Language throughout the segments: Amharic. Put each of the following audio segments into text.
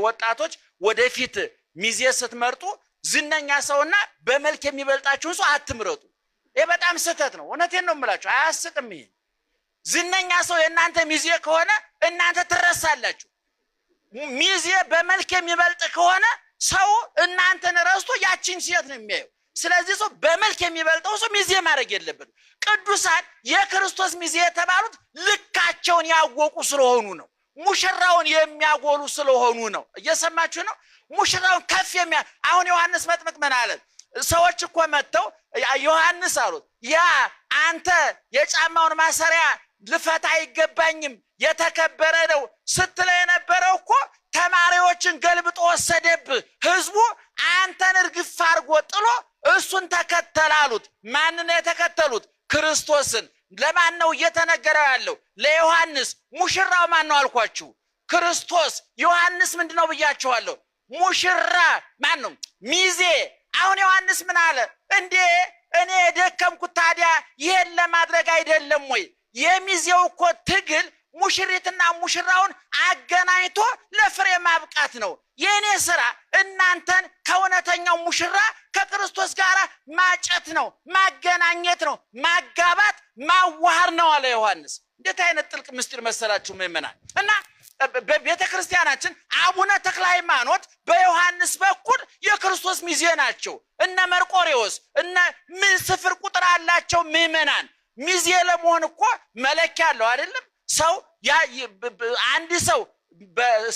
ወጣቶች ወደፊት ሚዜ ስትመርጡ ዝነኛ ሰውና በመልክ የሚበልጣችሁን ሰው አትምረጡ። ይህ በጣም ስህተት ነው። እውነቴን ነው የምላችሁ፣ አያስቅም። ይሄ ዝነኛ ሰው የእናንተ ሚዜ ከሆነ እናንተ ትረሳላችሁ። ሚዜ በመልክ የሚበልጥ ከሆነ ሰው እናንተን ረስቶ ያቺን ሴት ነው የሚያየው። ስለዚህ ሰው በመልክ የሚበልጠው ሰው ሚዜ ማድረግ የለበትም። ቅዱሳን የክርስቶስ ሚዜ የተባሉት ልካቸውን ያወቁ ስለሆኑ ነው። ሙሽራውን የሚያጎሉ ስለሆኑ ነው። እየሰማችሁ ነው። ሙሽራውን ከፍ የሚያ አሁን ዮሐንስ መጥምቅ ምን አለ? ሰዎች እኮ መጥተው ዮሐንስ አሉት፣ ያ አንተ የጫማውን ማሰሪያ ልፈታ አይገባኝም የተከበረ ነው ስትለ የነበረው እኮ ተማሪዎችን ገልብጦ ወሰደብህ። ህዝቡ አንተን እርግፍ አድርጎ ጥሎ እሱን ተከተል አሉት። ማንን ነው የተከተሉት? ክርስቶስን። ለማን ነው እየተነገረው ያለው? ለዮሐንስ። ሙሽራው ማን ነው አልኳችሁ? ክርስቶስ። ዮሐንስ ምንድን ነው ብያችኋለሁ? ሙሽራ ማን ነው? ሚዜ። አሁን ዮሐንስ ምን አለ እንዴ? እኔ የደከምኩት ታዲያ ይሄን ለማድረግ አይደለም ወይ? የሚዜው እኮ ትግል ሙሽሪትና ሙሽራውን አገናኝቶ ለፍሬ ማብቃት ነው። የእኔ ስራ እናንተን ከእውነተኛው ሙሽራ ከክርስቶስ ጋር ማጨት ነው፣ ማገናኘት ነው፣ ማጋባት ማዋሃር ነው አለ ዮሐንስ። እንዴት አይነት ጥልቅ ምስጢር መሰላችሁ ምዕመናን! እና በቤተ ክርስቲያናችን አቡነ ተክለ ሃይማኖት በዮሐንስ በኩል የክርስቶስ ሚዜ ናቸው። እነ መርቆሬዎስ እነ ምን ስፍር ቁጥር አላቸው ምዕመናን። ሚዜ ለመሆን እኮ መለኪያ አለው አይደለም? ሰው አንድ ሰው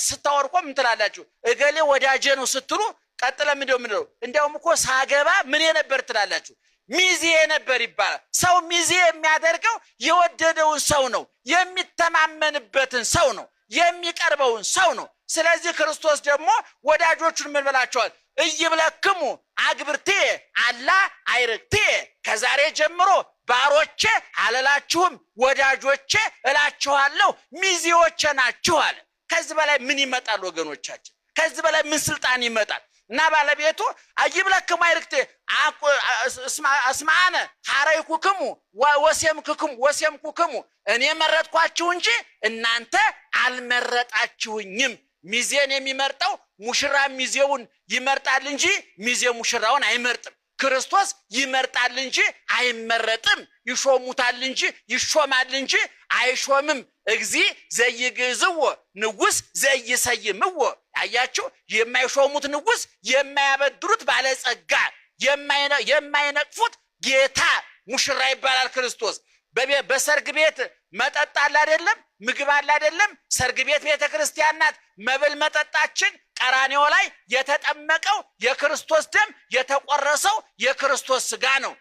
ስታወር እኮ ምን ትላላችሁ? እገሌ ወዳጄ ነው ስትሉ ቀጥለ ምንድነው ምንድነው? እንዲያውም እኮ ሳገባ ምን ነበር ትላላችሁ? ሚዜ ነበር ይባላል። ሰው ሚዜ የሚያደርገው የወደደውን ሰው ነው፣ የሚተማመንበትን ሰው ነው፣ የሚቀርበውን ሰው ነው። ስለዚህ ክርስቶስ ደግሞ ወዳጆቹን ምን ብላቸዋል? ኢይብለክሙ አግብርትየ አላ አዕርክትየ፣ ከዛሬ ጀምሮ ባሮቼ አልላችሁም ወዳጆቼ እላችኋለሁ፣ ሚዜዎቼ ናችሁ አለ። ከዚህ በላይ ምን ይመጣል ወገኖቻችን? ከዚህ በላይ ምን ስልጣን ይመጣል? እና ባለቤቱ ኢይብለክሙ አዕርክትየ እስመ አነ ሐረይኩክሙ ወሴምክክሙ ወሴምኩክሙ፣ እኔ መረጥኳችሁ እንጂ እናንተ አልመረጣችሁኝም። ሚዜን የሚመርጠው ሙሽራ ሚዜውን ይመርጣል እንጂ ሚዜ ሙሽራውን አይመርጥም። ክርስቶስ ይመርጣል እንጂ አይመረጥም። ይሾሙታል እንጂ ይሾማል እንጂ አይሾምም። እግዚ ዘይግዝዎ ንጉስ ዘይሰይምዎ። አያችሁ፣ የማይሾሙት ንጉስ፣ የማያበድሩት ባለጸጋ፣ የማይነቅፉት ጌታ ሙሽራ ይባላል ክርስቶስ። በሰርግ ቤት መጠጥ አለ አይደለም? ምግብ አለ አይደለም? ሰርግ ቤት ቤተ ክርስቲያን ናት። መብል መጠጣችን ቀራንዮ ላይ የተጠመቀው የክርስቶስ ደም የተቆረሰው የክርስቶስ ስጋ ነው።